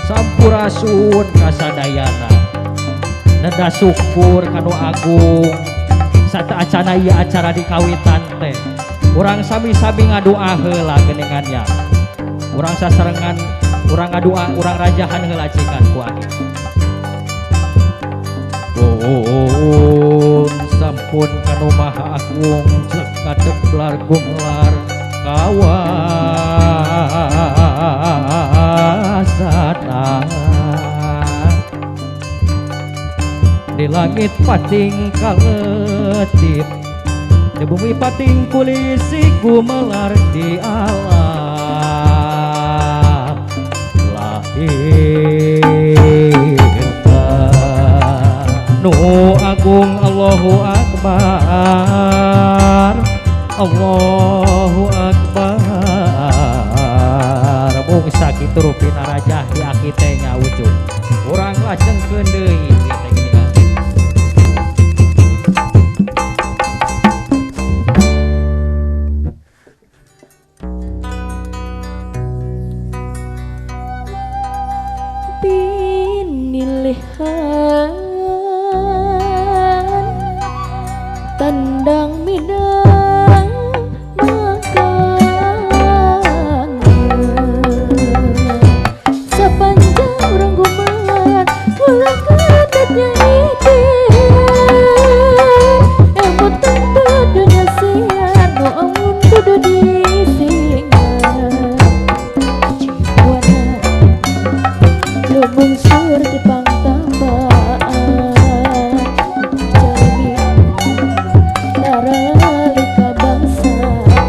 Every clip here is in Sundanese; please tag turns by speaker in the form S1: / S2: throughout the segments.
S1: Sampurasun kasadayana. Neda syukur kanu agung. Sata acana ieu acara di kawitan teh. Urang sami-sami ngadoa heula geuningannya. Urang sasarengan, urang ngadoa, urang rajahan heula cikan ku aki. Oh, sampun kanu maha agung cek kadeplar gumlar kawasana. Di langit pating kaletip, di bumi pating kulisi gumelar di alam lahir nu agung Allahu Akbar, Allahu Akbar. Mung sakitu rupina rajah di aki teh nya ujung. Urang lajengkeun deui ieu teh geuningan.
S2: Pinilihan tandang midang makangan sepanjang urang guman ulah kadatnya ide ilmu tentu dunia siar nu amun kudu disingan cipuana lumungsur di pangtambaan jalmi tarali kabangsaan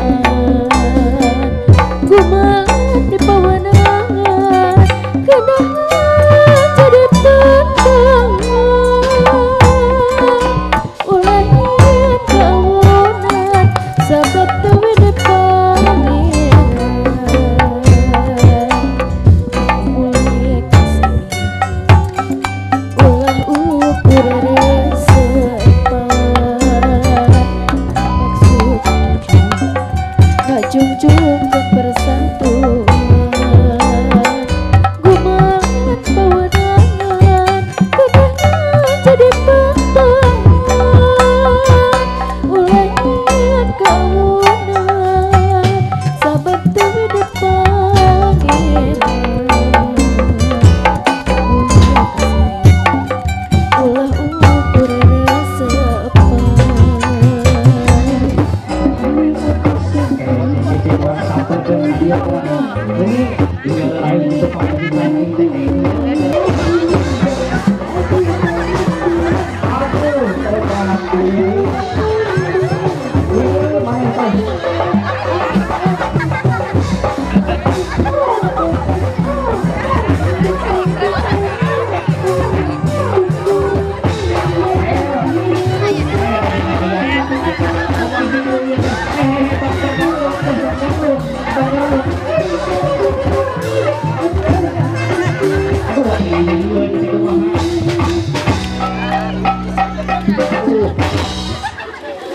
S2: gumalat di pawenangan kedahan jadi tantangan ulah nyieun kawunan sabab teu di pangeran mulia kasih ulah ukur resepan maksud ngajungjung ke persatuan gumalat pawenangan kedahan jadi pantangan ulah nyieun kawunan sabab teu di pangeran mulia kasih ulah ukur resepan.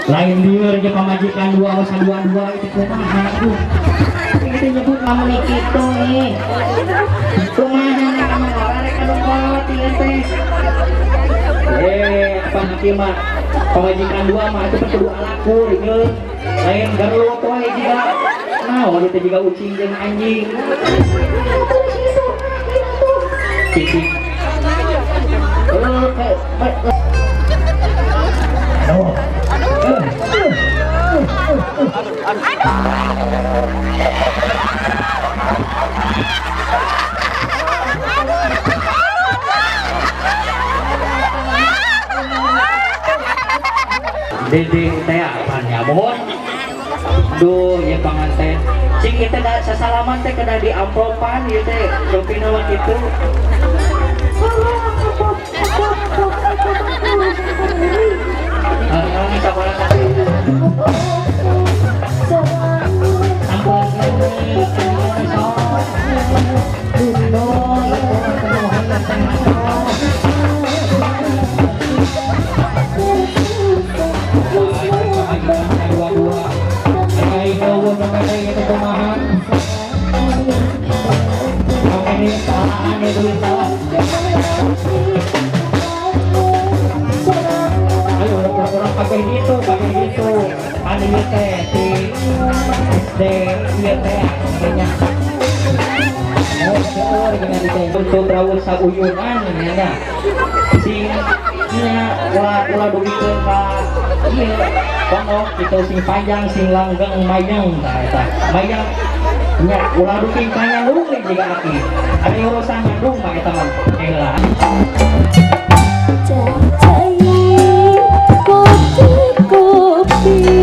S1: Lain lieur jeung pamajikan dua awasan dua-dua itu kumaha aduh. Itu nyebut lamun kitu ih. Kumaha nek kamu rek anu kolot ieu teh. Eh, apa hati mah pamajikan dua mah itu kudu alakur ieu. Lain gelut wae jiga. Naon itu jiga ucing jeung anjing. Cicing. Aduh. Dede teh apanya mohon. Duh, ya panganten. Cing kita da sasalaman teh kedah di amplopan ieu teh rupina mah kitu. Heeh, sabaraha dua. duit salah. Ayo orang-orang pakai gitu, pakai gitu. Pan ieu teh di SD ieu teh nya. Oh, seueur geuning teh. Untuk rawuh sauyunan nya. Sing nya ulah dugikeun ka ieu pondok kitu sing panjang sing langgeng mayang tah eta. Mayang nya ulah dugi ka nyandung jiga aki. Ari urusan nyandung mah eta mah heula.
S2: Kopi